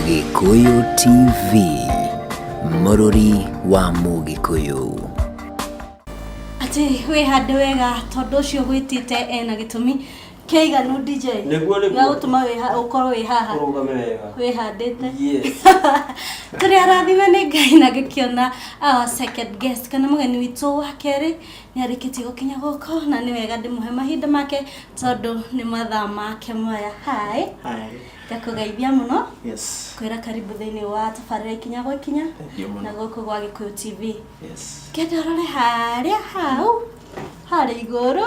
Gĩkũyũ TV, mũrũri wa Mũgĩkũyũ. Atĩ wĩhande wega tondũ ũcio gwĩtĩte ena gĩtũmi kĩiganu DJ. Nĩguo, nĩguo. Gĩa gũtũma ũkorwo wĩ haha. Ũrũgame wega. Wĩhandĩte. Yes. Tũrĩ arathime nĩ Ngai na ngĩkĩona our second guest kana mũgeni witũ wa kerĩ nĩ arĩkĩtie gũkinya gũkũ na nĩ wega ndĩmũhe mahinda make tondũ nĩ mathaa make maya. Hi. Hi. Ndakũgeithia mũno. Yes. Kwĩra karibu thĩinĩ wa tabarĩra Ikinya gwa Ikinya. Thank you mũno. Na gũkũ gwa Gĩkũyũ TV. Yes. Kenda ũrore harĩa hau harĩa igũrũ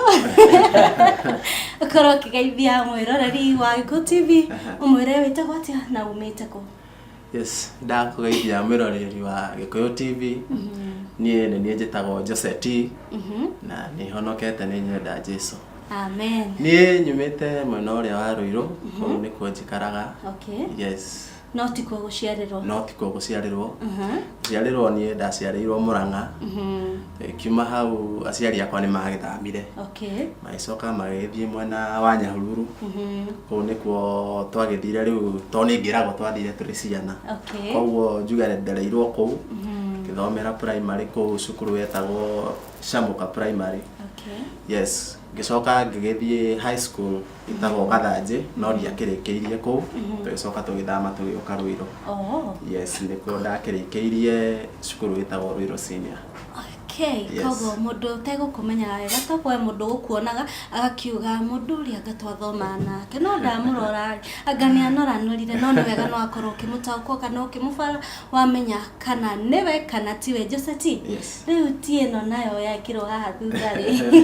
ũkorwo ũkĩgeithia mwĩroreri wa Gĩkũyũ TV ũmwĩre wĩtagwo atĩa na umĩte kũ. Yes, ndakũgeithia mwĩroreri wa Gĩkũyũ TV. Niĩ nĩ niĩ njĩtagwo Joseti na nĩ honokete nĩ nyenda Jesu. Amen. Niĩ nyumĩte mwena ũrĩa wa Ruiru, kũu nĩkuo njikaraga. Okay. Yes. No tikuo gũciarĩrwo? No tikuo gũciarĩrwo. Gũciarĩrwo niĩ ndaciarĩirwo Mũrang'a. Kiuma hau aciari akwa nĩ magĩthamire. Okay. Magĩcoka magĩthiĩ mwena wa Nyahururu. Kũu nĩkuo twagĩthire rĩu tondũ nĩ ngĩragwo twathire tũrĩ ciana. Okay. Koguo njuge ndereirwo kũu. Ngĩthomera primary kũu cukuru wetagwo Shamuka Primary. Okay. Yes, ngĩcoka ngĩgĩthiĩ high school ĩtagwo Gathanjĩ no ndiakĩrĩkĩirie kũu. Tũgĩcoka tũgĩthama tũgĩũka Ruiru. Oh. Yes, nĩkuo ndakĩrĩkĩirie cukuru ĩtagwo Ruiru Senior. Okay, Yes. koguo mũndũ ũtegũkũmenyaga wega tokorwo he mũndũ ũgũkuonaga agakiuga mũndũ ũrĩa anga twathoma nake no ndamũrora rĩ anga nĩ anoranorire no nĩ wega no akorwo ũkĩmũtaũkwo kana ũkĩmũbara wamenya kana nĩwe kana tiwe. Joseti. Yes. Rĩu ti ĩno nayo yekĩrwo haha thutha rĩ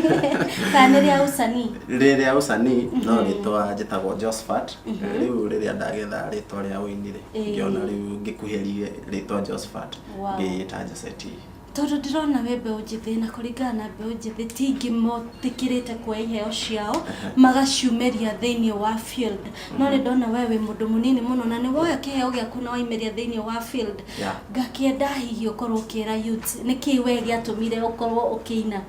kana nĩ rĩa ũcanii? Rĩrĩa ũcanii no rĩtwa njĩtagwo Josephat. Rĩu rĩrĩa ndagetha rĩtwa rĩa ũini rĩ, ngĩona rĩu ngĩkuhĩrie rĩtwa Josephat. Wow. Ngĩĩta Joseti. Tondũ ndĩrona wĩ mbeũ njĩthĩ na kũringana na mbeũ njĩthĩ ti ingĩ motĩkĩrĩte kuoya iheo ciao magaciumĩria thĩinĩ wa field no nĩ ndona we wĩ mũndũ mũnini mũno na nĩ woya kĩheo gĩaku na waimĩria thĩinĩ wa field. Yeah. Ngakĩenda hihi ũkorwo ũkĩra youths nĩkĩ we gĩatũmire ũkorwo ũkĩina.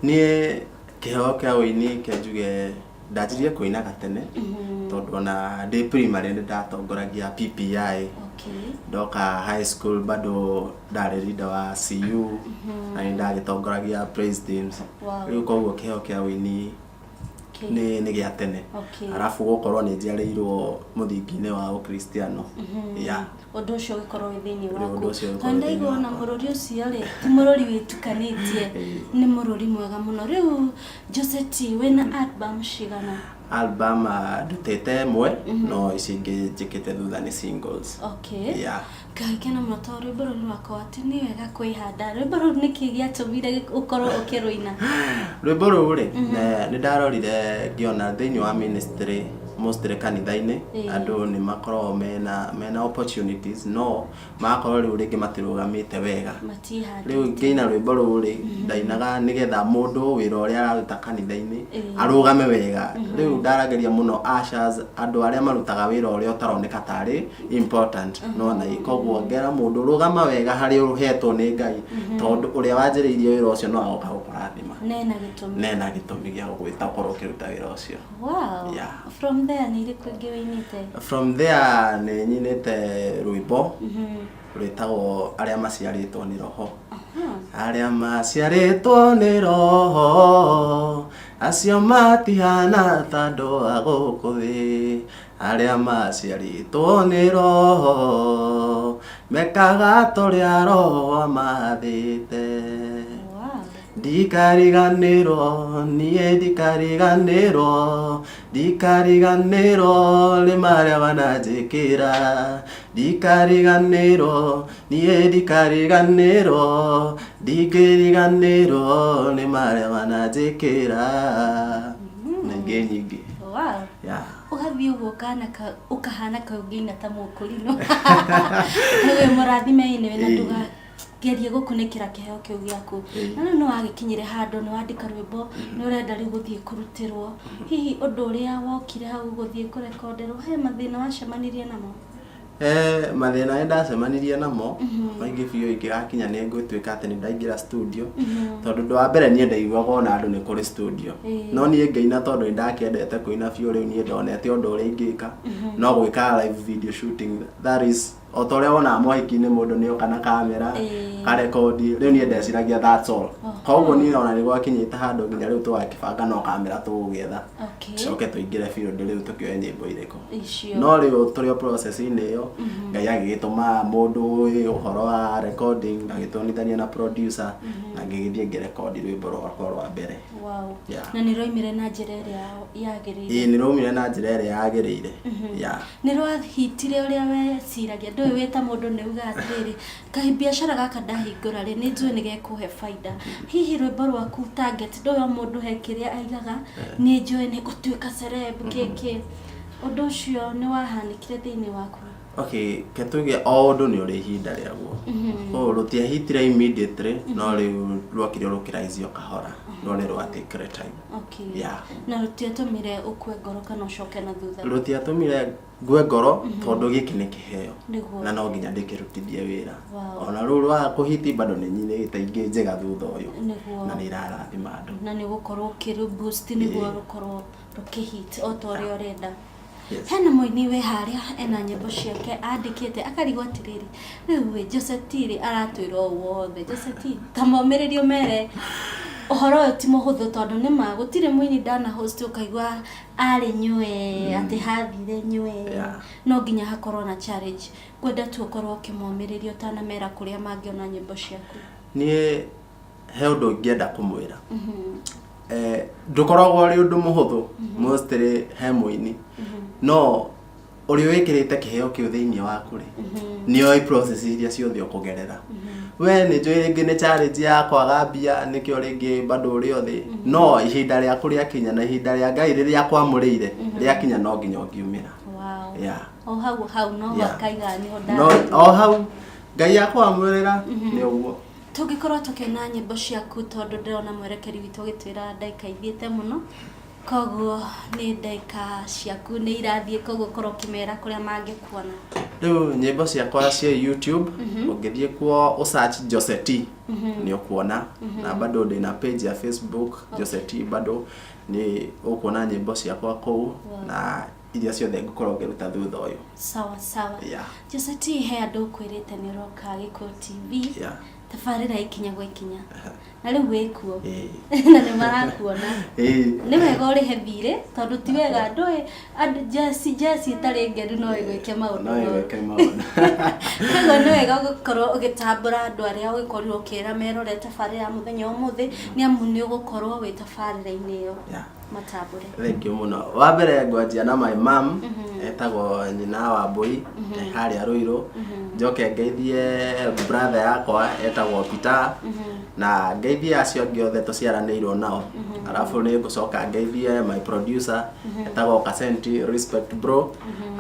Niĩ kĩheo kĩa ũini ke njuge ndanjirie kũina gatene tondũ ona ndĩ primary nĩ ndatongoragia PPI. Okay. Ndoka high school bado ndarĩ leader wa CU na nĩ ndagĩtongoragia praise teams. Wow. Rĩu koguo kĩheo kĩa ũini Okay. nĩ gĩa tene. Okay. Arabu gũkorwo nĩ njiarĩirwo mũthingi-inĩ wa ũkristiano, yeah. Ũndũ ũcio ũgĩkorwo wĩ thĩinĩ Rĩu waku. Ũndũ ũcio ũgĩkorwo Tondũ wĩ thĩinĩ ndaigua ona wakwa. mũrũri ũcio rĩ ti mũrũri wĩtukanĩtie. Ĩĩ. Nĩ mũrũri mwega mũno. Rĩu Joseti, wĩna album cigana? Album ndutĩte ĩmwe no ici ingĩ njĩkĩte thutha nĩ singles. Okay. Yeah. Ngagĩkena mũno tondũ rwĩmbo rũu rwakwa atĩ nĩ wega kwĩhanda. Rwĩmbo rũu nĩkĩ gĩatũmire ũkorwo ũkĩrũina? Rwĩmbo rũu rĩ nĩ ndarorire ngĩona thĩinĩ wa ministry mostly kanitha-inĩ Ĩĩ. andũ nĩ makoragwo mena opportunities no magakorwo rĩu rĩngĩ matirũgamĩte wega. Matihandĩte. Rĩu ngĩina rwĩmbo rũu rĩ ndainaga nĩgetha mũndũ wĩra ũrĩa araruta kanitha-inĩ Ĩĩ. arũgame wega. Rĩu ndarageria mũno ushers, andũ arĩa marutaga wĩra ũrĩa ũtaroneka tarĩ important no na koguo ngera mũndũ rũgama wega harĩa ũhetwo nĩ Ngai tondũ ũrĩa wanjĩrĩirie wĩra ũcio no agoka gũkũrathima. Nena gĩtũmi. Nena gĩtũmi gĩa gũgwĩta ũkorwo ũkĩruta wĩra ũcio. Wow. Yeah. From there nĩ irĩkũ ingĩ wĩinĩte? From there nĩ nyinĩte rwĩmbo rwĩtagwo Arĩa Maciarĩtwo nĩ Roho. Arĩa maciarĩtwo nĩ Roho acio matihana ta andũ a gũkũ thĩ. Arĩa maciarĩtwo nĩ Roho mekaga tũrĩa Roho amathĩte. Wow. Ndikariganĩrwo niĩ, ndikariganĩrwo, ndikariganĩrwo nĩ marĩa wananjĩkĩra. Ndikariganĩrwo niĩ, ndikariganĩrwo, ndingĩriganĩrwo nĩ marĩa wananjĩkĩra na ingĩ nyingĩ. Wow. Yeah. Ũgathiĩ ũguo ũkahana ũkahana ka ũngĩina ta mũkũrinũ. Wĩ mũrathime anyway na Ĩĩ. ndũgagerie gũkunĩkĩra kĩheo kĩu gĩaku. Ĩĩ. Na rĩu nĩ wagĩkinyire handũ nĩ wandĩka rwĩmbo nĩ ũrenda rĩu gũthiĩ kũrutĩrwo. Hihi ũndũ ũrĩa wokire hau gũthiĩ kũrekonderwo he mathĩna wacemanirie namo? Mathĩna nĩ ndacemanirie namo maingĩ biũ ingĩgakinya nĩ ngũtuĩka atĩ nĩ ndaingĩra studio, tondũ ũndũ wa mbere niĩ ndaiguaga ona andũ nĩ kũrĩ studio, no niĩ ngĩina tondũ nĩ ndakĩendete kũina biũ. Rĩu niĩ ndonete ũndũ ũrĩa ingĩka no gwĩka live video shooting, that is o ta ũrĩa wonaga mohiki-inĩ mũndũ nĩ oka na kamera karekondi. Rĩu niĩ ndeciragia that's all. Koguo niĩ ona nĩ gwakinyĩte handũ nginya rĩu tũgakĩbanga no kamera tũgũgĩetha, tucoke tũingĩre field rĩu tũkĩoe nyĩmbo irĩkũ. Icio. No rĩu tũrĩ o process-inĩ ĩyo, Ngai agĩgĩtũma mũndũ ũĩ ũhoro wa recording, agĩtuonithania na producer, na ngĩgĩthiĩ ngĩrekondi rwĩmbo rwakwa rwa mbere. Yeah. Na nĩ rwaimire na njĩra ĩrĩa yagĩrĩire? Ĩĩ, nĩ raumire na njĩra ĩrĩa yagĩrĩire, yeah. Nĩ rwahitire ũrĩa weciragia? Ndũĩ wĩ ta mũndũ nĩ ugaga atĩrĩrĩ, kaĩ biacara gaka ndahingũra rĩ, nĩ njũĩ nĩ gekũhe baida. Hihi rwĩmbo rwaku target, ndũĩ o mũndũ he kĩrĩa aigaga, nĩ njũĩ nĩ ngũtuĩka celeb kĩkĩ. Ũndũ ũcio nĩ wahanĩkire thĩinĩ waku? Okay, ke tuge o ũndũ nĩ ũrĩ ihinda rĩaguo. Koguo rũtiahitire immediately, no rĩu rwokire rũkĩraizio kahora, no nĩ rwatekire time. Yeah. Na rũtiatũmire ũkue ngoro kana ũcoke na thutha? Rũtiatũmire ngue ngoro, tondũ gĩkĩ nĩ kĩheo na no nginya ndĩkĩrutithie wĩra. Ona rĩu rwaga kũhiti, bado nĩ nyinĩte ingĩ njega thutha ũyũ na nĩ irarathima andũ. Na nĩ ũgũkorwo ũkĩrũ boost nĩguo rũkorwo rũkĩhit o ta ũrĩa ũrenda. Yes. Hena mũini wĩ harĩa ena nyĩmbo ciake andĩkĩte akarigwo atĩrĩrĩ, rĩu ĩ Josetiri aratwĩra ũũ wothe, Joseti ta momĩrĩrio mere ũhoro ũyũ ti mũhũthũ, tondũ nĩma gũtirĩ mũini ndana host ũkaigua arĩ nywe atĩ hathire nywe. No nginya hakorwo na challenge. Ngwenda tu ũkorwo ũkĩmomĩrĩria ũtanamera kũrĩa mangĩona nyĩmbo ciaku. Niĩ he ũndũ ingĩenda kũmwĩra. Ndũkoragwo ũrĩ ũndũ mũhũthũ mostly he mũini, no ũrĩa wĩkĩrĩte kĩheo kĩu thĩinĩ waku rĩ, nĩ oĩ process iria ciothe ũkũgerera. We nĩ njũĩ rĩngĩ nĩ challenge ya kwaga mbia, nĩkĩo rĩngĩ bado ũrĩ o thĩ, no ihinda rĩaku rĩakinya na ihinda rĩa Ngai rĩrĩa akwamũrĩire rĩakinya, no nginya ũngiumĩra. O hau hau no akaiga nĩho. No o hau Ngai akwamũrĩra nĩ ũguo. Tũngĩkorwo tũkĩona nyĩmbo ciaku, tondũ ndĩrona mwerekeri witũ ũgĩtwĩra ndagĩka ithiĩte mũno, koguo nĩ ndagĩka ciaku nĩ irathiĩ, koguo korwo ũkĩmera kũrĩa mangĩkuona. Rĩu nyĩmbo ciakwa ciĩ YouTube. Ũngĩthiĩ kuo ũsearch Joseti nĩ ũkuona, na bado ndĩna page ya Facebook Joseti, bado nĩ ũkuona nyĩmbo ciakwa kũu na iria ciothe ngũkorwo ngĩruta thutha ũyũ. Sawa sawa. Joseti, he andũ ũkwĩrĩte nĩ ũroka Gĩkũyũ TV, tabarĩra Ikinya gwa Ikinya, na rĩu wĩkuo na nĩ marakuona. Nĩ wega ũrĩhe thirĩ, tondũ ti wega ndũĩ andũ jeci jeci ĩtarĩ ngenu no ĩgwĩke maũndũ No moru. ĩgwĩke maũndũ. Koguo nĩ wega gũkorwo ũgĩtambũra andũ arĩa ũgĩkorirwo ũkĩra merore tabarĩra ya mũthenya wa ũmũthĩ, nĩ amu nĩ ũgũkorwo wĩ tabarĩra-inĩ ĩyo. Matambũre. Thank you mũno. Wa mbere ngwanjia na my mom, etagwo nyina wa Mbũi, harĩa Rũirũ. Njoke ngeithie brother yakwa etagwo Peter, na ngeithie acio angĩ othe tũciaranĩirwo nao. Arabu nĩ ngũcoka ngeithie my producer etagwo Kasenti, respect bro.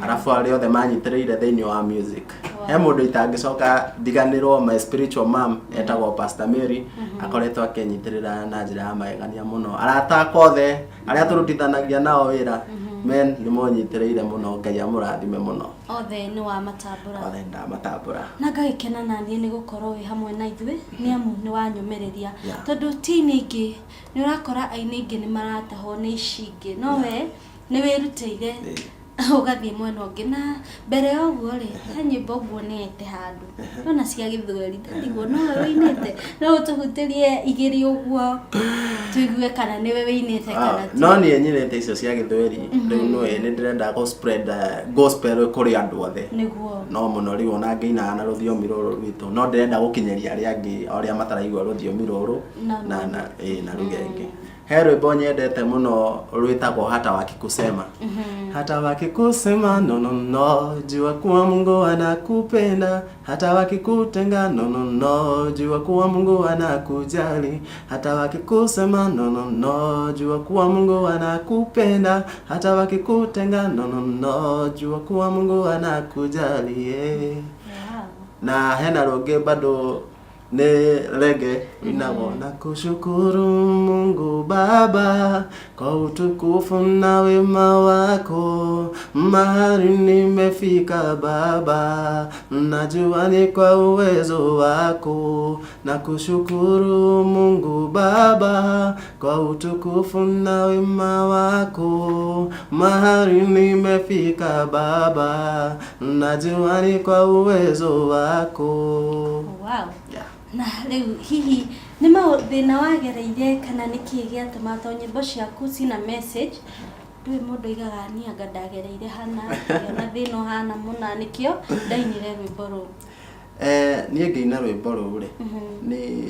Arabu arĩa othe manyitĩrĩire thĩinĩ wa music. He mũndũ itangĩcoka ndiganĩrwo, my spiritual mom etagwo Pastor Mary, akoretwo akĩnyitĩrĩra na njĩra ya magegania mũno. Arata akwa othe arĩa tũrutithanagia nao wĩra, men nĩ monyitĩrĩire mũno, Ngai amũrathime mũno. Othe nĩ wamatambũra. Othe ndamatambũra. Na ngagĩkena na niĩ nĩ gũkorwo wĩ hamwe na ithuĩ, nĩ amu nĩ wanyũmĩrĩria, tondũ ti aini aingĩ, nĩ ũrakora aini aingĩ nĩ maratahwo nĩ ici ingĩ, no we nĩ wĩrutĩire ũgathiĩ mwena ũngĩ. Na mbere ya ũguo rĩ, he nyĩmbo nguonete handũ nona cia gĩthweri, ndarigwo nowe wĩinĩte. No ũtũhutĩrie igĩrĩ ũguo tũigue kana nĩwe wĩinĩte kana ti? No niĩ nyinĩte icio cia gĩthweri. Rĩu nĩũĩ nĩ ndĩrenda gũ spread gospel kũrĩ andũ othe. No mũno rĩu ona ngĩinaga na rũthiomi rũrũ rwitũ, no ndĩrenda gũkinyĩria arĩa angĩ arĩa mataraigua rũthiomi rũrũ na lugha ĩngĩ. He rwĩmbo nyendete mũno rwĩtagwo "Hata Wakikusema". Hata wakikusema, no no no, jua kuwa Mungu anakupenda. Hata wakikutenga, no no no, jua kuwa Mungu anakujali. Hata wakikusema, no no no, jua kuwa Mungu anakupenda. Hata wakikutenga, no no no, jua kuwa Mungu anakujali, yeah. Na hena rũngĩ bado. Nĩ rege inagwo na kushukuru Mungu Baba kwa utukufu na wema wako, mahali nimefika Baba, najua ni kwa uwezo wako. Na kushukuru Mungu Baba kwa utukufu na wema wako, mahali nimefika Baba, najua ni kwa uwezo wako. Wow. Yeah. Na rĩu hihi nĩ mathĩna wagereire kana nĩ kĩĩ gĩatũma, to nyĩmbo ciaku cina message, ndũĩ mũndũ aigaga niĩ anga ndagereire hana ngĩona thĩna ũhana mũna, nĩkĩo ndainire rwĩmbo rũu? Niĩ ngĩina rwĩmbo rũu rĩ,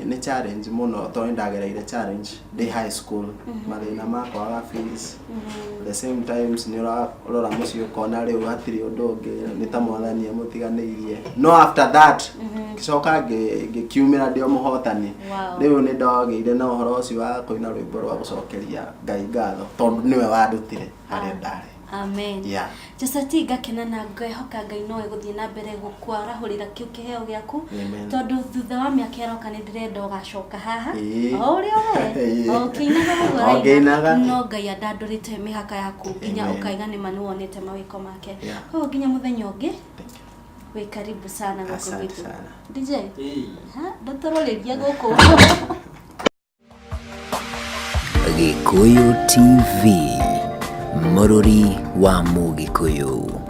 nĩ challenge mũno, tondũ nĩ ndagereire challenge ndĩ high school, mathĩna ma kwaga fees. The same times nĩ ũrarora mũciĩ ũkona rĩu hatirĩ ũndũ ũngĩ, nĩ ta Mwathani amũtiganĩirie. No after that ngĩcoka ngĩkiumĩra ndĩ o mũhotani. Rĩu nĩ ndagĩire na ũhoro ũcio wa kũina rwĩmbo rwa gũcokeria Ngai ngatho, tondũ nĩwe wandutire harĩa ndarĩ. Amen. Josati, ngakena na ngehoka Ngai no egũthiĩ na mbere gũkwarahũrĩra kĩu kĩheo gĩaku. Amen. Tondũ thutha wa mĩaka ĩroka nĩ ndĩrenda ũgacoka haha o ũrĩa we o ũkĩinaga ũguo O ũraina, ngĩinaga. No Ngai andandũrĩte mĩhaka yaku nginya Amen. ũkaiga nĩma nĩ wonete mawĩko make. Koguo nginya mũthenya ũngĩ, Thank you. wĩ karibu sana gũkũ Asante gwitũ. sana. DJ, ha, ndũtũrũrĩrie gũkũ. Gĩkũyũ TV, mũrũri wa Mũgĩkũyũ.